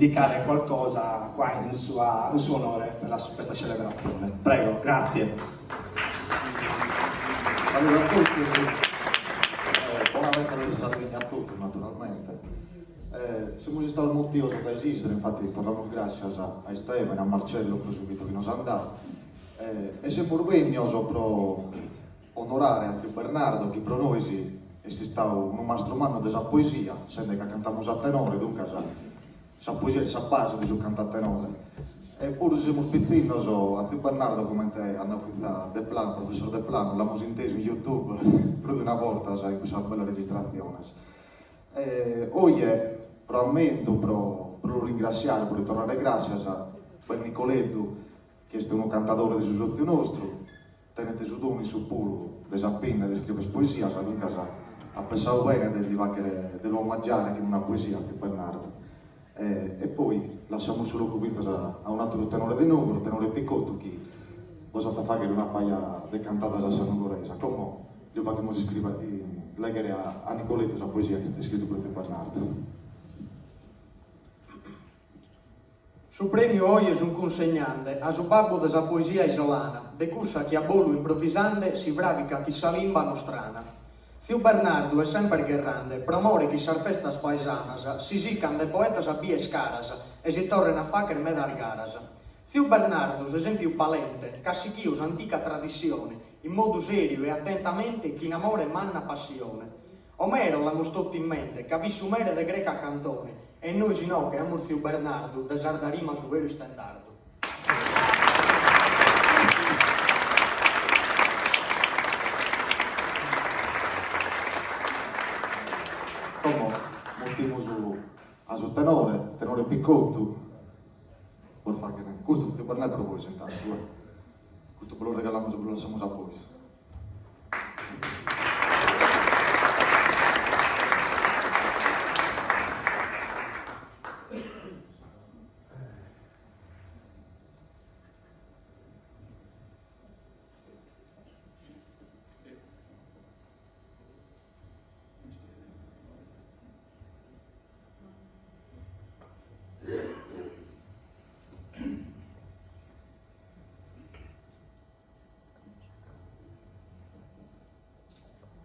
dedicare qualcosa qua in sua in suo onore per la questa celebrazione. Prego, grazie. Saludu a totus, bona festa de sa Sardigna a totus naturalmente. Semus istados mutidos dae s'Isra, infati torramus gràssias a Istevane e a Marcello pro s'invitu chi nos an dadu e semus bennios pro onorare a tziu Bernardo chi pro nois est istadu unu mastru mannu de sa poesia, sende ca cantamus a tenore, duncas sa poesia est sa base de su cantu a tenore. E puru si semus pitzinnos, a tziu Bernardo, comente at nau fintzas Deplano, professor Deplano, l'amus intesu in YouTube prus de una borta in cussas bellas registratziones. E oje, pro ammentu, pro lu ringrassiare, pro li torrare gràssias, b'est Nicoleddu, chi est unu cantadore de su sotziu nostru, Tenet su donu issu puru de sa pinna e de iscriver poesias, duncas at pensadu bene de li fagher, de lu omagiare chin una poesia a tziu Bernardu. E poi lassamus su locu fintzas a un'ateru tenore de Nugoro, tenore Picottu, chi bos at a fagher una paja de cantadas a sa nugoresa. Como li faghimus iscriver, leghere a Nicoleddu sa poesia chi at iscritu pro tziu Bernardu. Su premiu oje sun cunsegnande a su babbu de sa poesia isolana, de cussa chi a bolu improvisande si fravicat chin sa limba nostrana. Tziu Bernardu est semper gherrande pro more chi sas festas paesanas si sican de poetas a bier caras e si torren a facher medas garas. Tziu Bernardu s'esempiu balente ch'at sighiu s'antica tradissione in modu seriu e attentamente chin amore e manna passione. Omero l'amus totu in mente, ca fit su mere de greca cantone, e nois inoche amus tziu Bernardu, de sarda rima su veru istendardu. Como mutimus a su tenore, tenore Picottu, bos faghet custu tziu Bernè pro bois intantu, eh. Custu bos lu regalamus e bos lu lassamus a bois.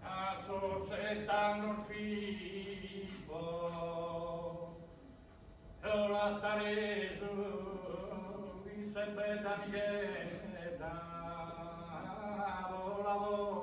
A sos sett'annos fipo 'olataresu in s'erbedda nighedda vola vola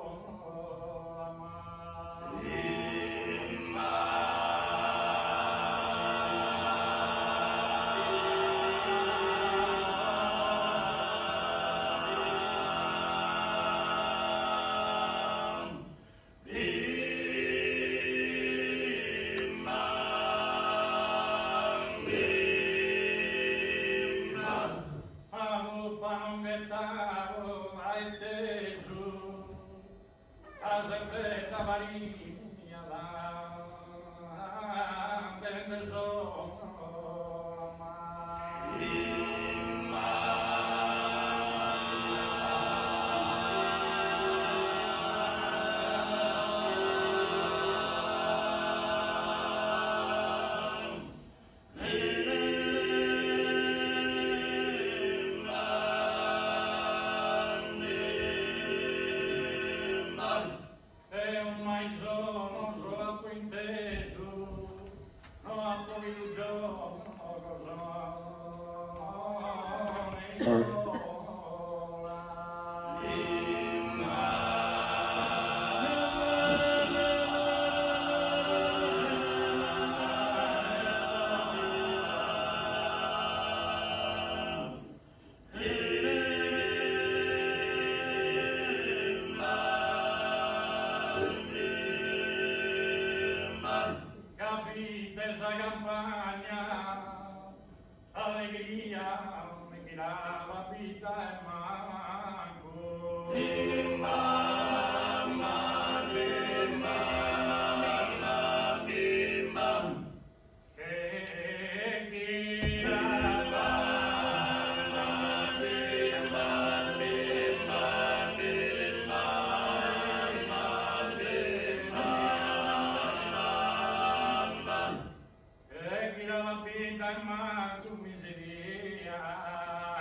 mancu miseria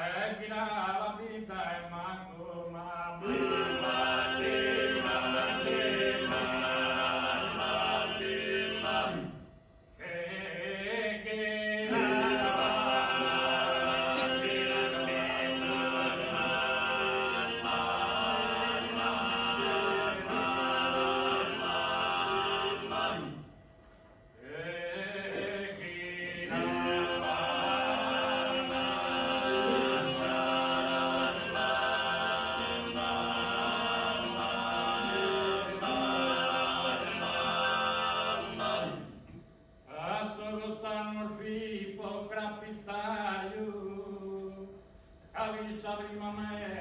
e chi la vita è mancu ma A sos ott'annos fipo crapitaju, ca fit sa prima mea.